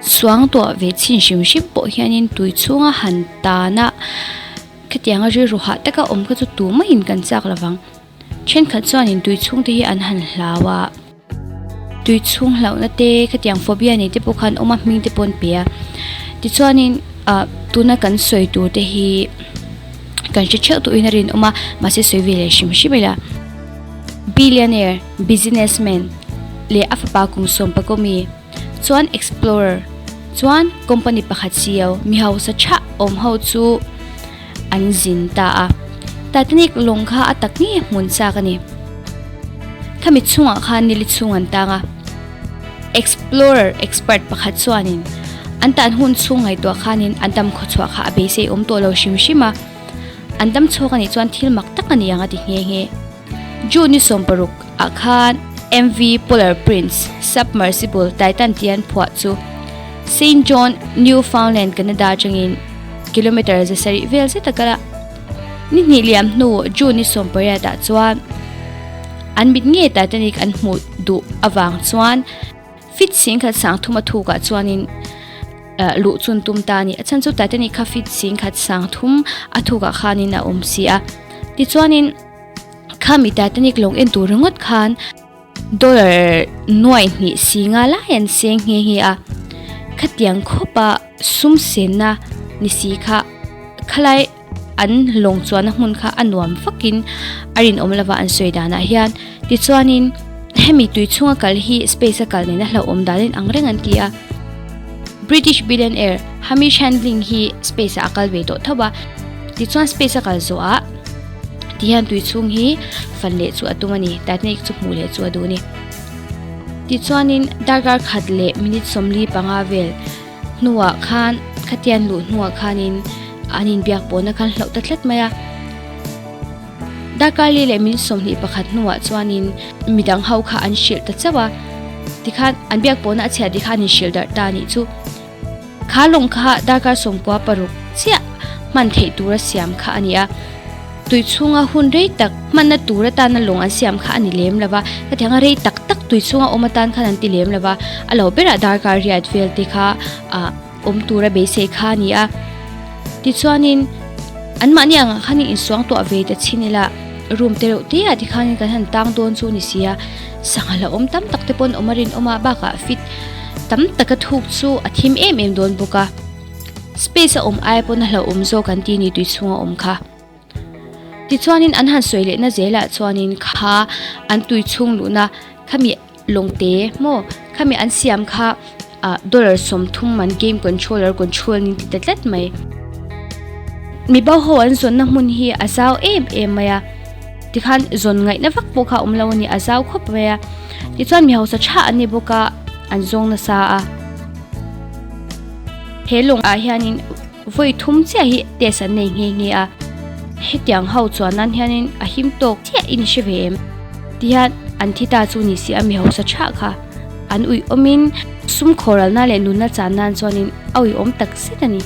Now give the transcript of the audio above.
Suangtuah ve chhin hrim hrim pawh hianin tui chhunga han tan a, khatianga rilru hah taka awm kha chu tumah-in kan chak lovang. Thenkhat chuanin tui chhungte hi an han hlau a, tui chhung hlauhna te khatiang phobia nei te pawh khan awm a, hming te pawh an pe a. Tichuanin ah tuna kan sawi tur te hi kan hre theuh tawhin a rinawm a, mahse sawi ve leh hrim hrim ila. Billionaire, businessman leh a fapa kum sawmpakawmi. Chuan Explorer chuan company pakhat sio mi hausa tha awm ho chu an zin ta a. Titanic lawng kha a tak nge hmun chak a ni. Khami chhungah khan nili chhung an tang a. Explorer expert pakhat chuanin an tan hun chhung ngaihtuah khanin an dam khawchhuah kha a beisei awm tawh lo hrim hrim a. An dam chhuak a nih chuan thil mak tak a ni ang a ti nghe nghe. June ni 16 ah khan MV Polar Prince submersible Titan tian phuah chu Saint John, Newfoundland, Canada atangin kilometre 700 vel zet a kal a. Ni hnih liam hnu June ni 18 ah chuan an mit nge Titanic an hmuh duh avang chuan Feet 10,000 sang thum a thukah chuanin luh chun tum ta a ni. A chhan chu Titanic kha feet 10,000 sang thum a thukah khanin a awm si a. Tichuanin Khami Titanic lawng en tur ringawt khan dollar nuai hnih si nga lai an seng nghe nghe a. Khatiang khawpa sum senna ni si kha khalai an lawng chuanna hmun kha a nuam vakin a rinawm lova an sawi danah hian. Tichuanin hemi tui chhunga kal hi space a kal nena hlauhawm danin ang reng an ti a. British billionaire Hamish Handling hi space ah a kal ve tawh tho a. Tichuan space a kal zawhah. Tihian tui chhung hi fan leh chu a tum a ni, Titanic chu hmuh leh chu a duh a ni. Tichuanin darkar khat leh minute 45 vel hnuah khan khatian luh hnuah khanin an inbiak pawhna khan hlauh ta tlat mai a. Darkar li leh minute 21 hnuah chuanin midang ho kha an hrilh ta chauh a, tikhan an biak pawhna a chhiat tih kha an inhrilh darh ta a nih chu. Kha lawng kha darkar 96 chiah hman theih tura siam kha a ni a, tui chhunga hun rei tak hmanna tur atana lawng an siam kha a ni lem lova, hetianga rei tak tak tui chhunga awm atan khan an ti lem lova, a lo berah darkar riat vel te kha ah awm tura beisei kha a ni a. Tichuanin anmahni angah khan insuang tuah ve ta chhin ila room te reuh te ah tikhanin kan han tang dawn chu a ni si a, sangha hlauhawm tam tak te pawn awm a rinawm a, bakah fit Tam taka thuk chu a thim em em dawn bawk a, space a awm ai pawn a hlauhawm zawk an ti ni tui chhunga awm kha. Tichuanin an han sawi lehna zelah chuanin kha an tui chhung luhna khami lawngte maw khami an siam kha ah dollar 30 man game controller control nin ti ta tlat mai. Mi bo ho an zawnna hmun hi a zau em em mai a, tikhan zawn ngaihna vak pawh kha a awm lo a ni, a zau khawp mai a. Tichuan mi hausa tha an ni bawk a, an zawng nasa a. He lawng ah hianin vawi thum chiah hi test an nei nghe nghe a. Hetiang ho chuan nan hianin a him tawk chiah in hre ve em? Tihian an thi ta chu ni si a mi hausa tha kha an ui awmin sum khawralna leh nunna chan nan chuanin a ui awm tak zet a ni.